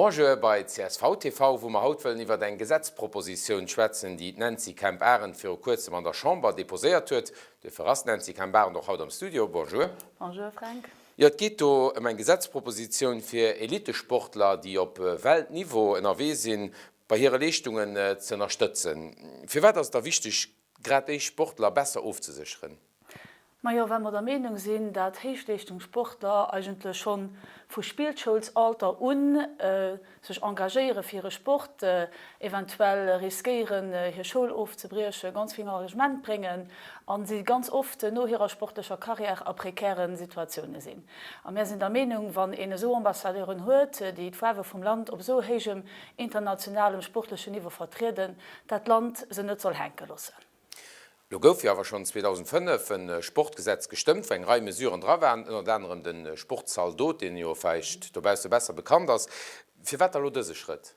Bonjour bei csv TV, wou mer haut wëllen iwwert eng Gesetzpropositioun schwätzen, déi d'Nancy Kemp-Arendt viru kuerzem an der Chamber deposéiert huet. Duerfir ass d'Nancy Kemp-Arendt och haut am Studio. Bonjour. Bonjour Fränk. Jo, et geet do ëm eng Gesetzpropositioun fir Elitesportler, déi op Weltniveau ënnerwee sinn, bei hire Leeschtungen ze ënnerstëtzen. Firwat ass et da wichteg, grad déi Sportler besser ofzesécheren? Majo, well mer der Meenung sinn, dat Héichleeschtungssportler eigentlech schonn vu Spillschoulsalter un sech engagéiere fir hire Sport, eventuell riskéieren hir Schoul ofzebriechen, ganz vill Engagement bréngen a si ganz oft no hirer sportlecher Carrière a prekäre Situatioune sinn. A mär sinn der Meenung, wann een esou Ambassadeuren huet, déi d'Faarwe vum Land op esou héijem internationalem sportlechen Niveau vertrieden, dat d'Land se net soll hänke loossen. Lo gouf jo awer schonn 2005 e Sportgesetz gestëmmt, wou eng Rei Mesuren dra waren, ënnert anerem de Sportzaldot, deen jo vläicht dobausse besser bekannt ass. Firwat da lo dëse Schrëtt?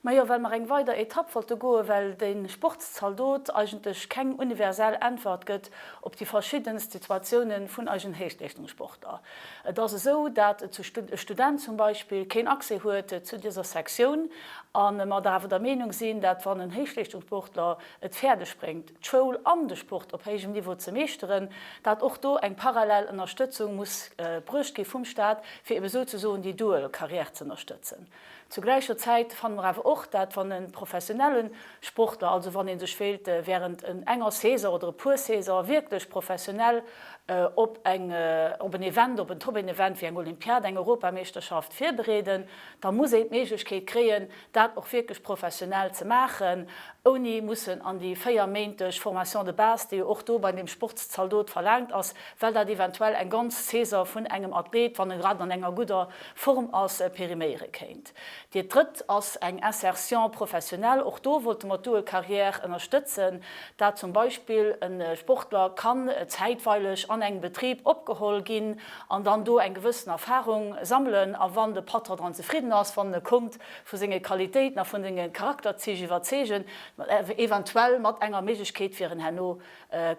Majo, well mer eng weider Etapp wollte goen, well de Sportszaldot eigentlech keng universell Äntwert gëtt op déi verschiddenst Situatiounen vun eisen Héichleeschtungssportler. Et ass esou, dat e Student zum Beispill keen Accès huet zu dëser Sektioun a mer awer der Meenung sinn, dat wann en Héichleeschtungssportler et fäerdeg bréngt, d'Schoul an de Sport op héijem Niveau ze meeschteren, dat och do eng parallel Ënnerstëtzung muss bruecht gi vum Stat, fir ebe souzesoen déi dual Carrière ze ënnerstëtzen. Zu gläicher Zäit fanne mer awer och, dat wann e professionelle Sportler, also wann ee sech wéilt während enger Saison oder e puer Saisone wierklech professionell op eng, op en Event, op en Top-Event wéi eng Olympiad, eng Europameeschterschaft virbereeden, da muss een d'Méiglechkeet kréien, dat och wierklech professionell ze maachen, ouni mussen an déi véierméinteg Formation de base, déi jo och do bei deem Sportszaldot verlaangt ass, well dat eventuell eng ganz Saison vun engem Athlet, wann e grad an enger gudder Form ass, périméiere kéint. Déi drëtt ass eng Insertion professionnelle. Och do wollte mer d'Dual Carrière ënnerstëtzen, dat zum Beispill e Sportler kann zäitweileg an engem Betrib opgeholl ginn an dann do eng gewëssen Erfahrung sammelen a wann de Patron dran zefridden ass, wann e konnt vu senge Qualitéiten a vun senge Charakterzich iwwerzeegen, eventuell mat enger Méiglechkeet fir en herno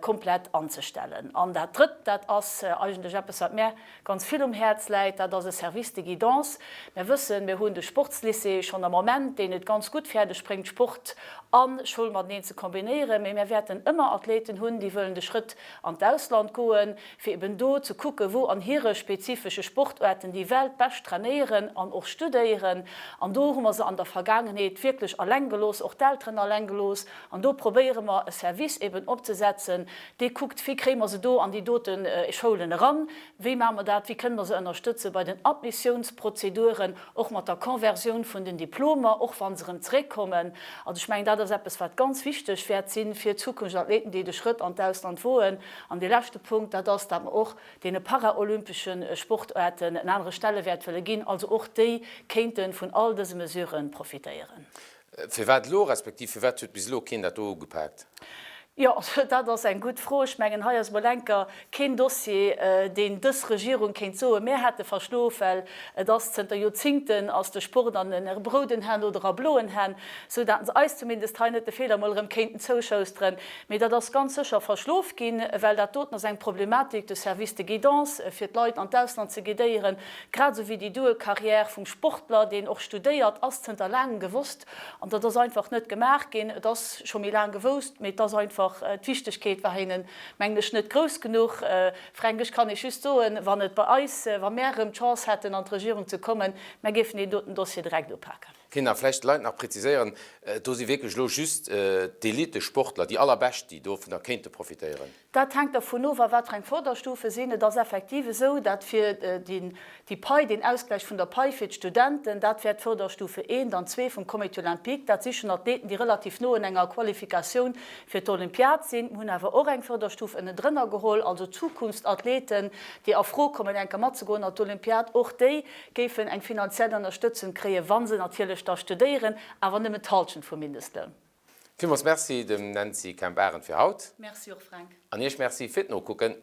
komplett anzestellen. An dat Drëtt, dat ass eigentlech eppes wat mär ganz vill um Häerz läit, dat ass e Service de guidance. Mär wëssen, mir hunn de Sportslycée schonn am Moment, deen et ganz gutt fäerdeg bréngt Sport a Schoul mateneen ze kombinéieren, mee mär wäerten ëmmer Athleten hunn, déi wëllen de Schrëtt an d'Ausland goen, fir eben do ze kucken, wou an hire spezifesche Sportaarten déi weltbescht trainéieren an och studéieren. An do hu mer se an der Vergaangenheet wierklech alleng gelooss, och d'Elteren alleng gelooss. An do probéiere mer e Service eben opzesetzen, dee kuckt, wéi kréie mer se do an déi dote Schoulen eran, wéi maache mer dat, wéi kënne mer se ënnerstëtze bei den Admissiounsprozeduren, och mat der Conversioun vun den Diplomer, och wa se erëm zeréckkommen. Also ech mengen, dat ass eppes, wat ganz wichteg wäert si fir d'Zukunftsathleeten, déi de Schrëtt an d'Ausland woen. An dee leschte Punkt, dat ass, datt mer och deene paraolympesche Sportaarten en anere Stellewäert wëlle ginn, also och déi kéinte vun all dëse Mesurë profitéieren. Firwat elo, respektiv firwat huet bis elo keen dat do ugepaakt? Jo, dat ass eng gutt Fro. Ech mengen, hei ass emol enker keen Dossier, deen dës Regierung kéint soen, mär hätte verschlof, well et ass zënter Joerzingten ass de Sport an den rouden Hänn oder a bloen Hänn, esou datt se eis zumindest hei net de Feeler emol erëm kéinten zouschousteren. Mee dat ass ganz sécher verschlof ginn, well dat doten ass eng Problematik de Service de guidance, fir d'Leit an d'Ausland ze guidéieren, grad esou wéi déi dual Carrière vum Sportler, deen och studéiert, ass zënter laangem gewosst. An dat ass einfach net gemaach ginn. Et ass scho méi laang gewousst, mee et ass einfach, d'Wichtegkeet war hinnen, mengen ech, net grouss genuch. Fränk, ech kann Iech just soen, wann et bei eis, wa mär erëm d'Chance hätten, an d'Regierung ze kommen, mär géifen deen doten Dossier direkt upaken. Kéint nach vläicht de Leit nach präziséieren, do si wierklech elo just d'Elitesportler, déi allerbescht, déi dovunner kéinte profitéieren. Dat hänkt dervun of, a wat fir eng Förderstufe sinn. Et ass effektiv esou, dat fir déi Pai, deen Ausgläich vun der Pai fir d'Studenten, dat wär d'Förderstufe eent an zwee vum Comité olympique. Dat si schonn Athleten, déi relativ no un enger Qualifikatioun fir d'Olympiad sinn. Mir hunn awer och eng Förderstuf ënnendrënner geholl, also Zukunftstathleten, déi a Fro kommen, enker matzegoen an d'Olympiad. Och déi géifen eng finanziell Ënnerstëtzung kréien, wa se natierlech da studéieren, awer nëmmen d'Halschent vum Mindestloun. Villmools Merci dem Nancy Kemp-Arendt fir haut. Merci och, Fränk. An Iech Merci fir d'Nokucken.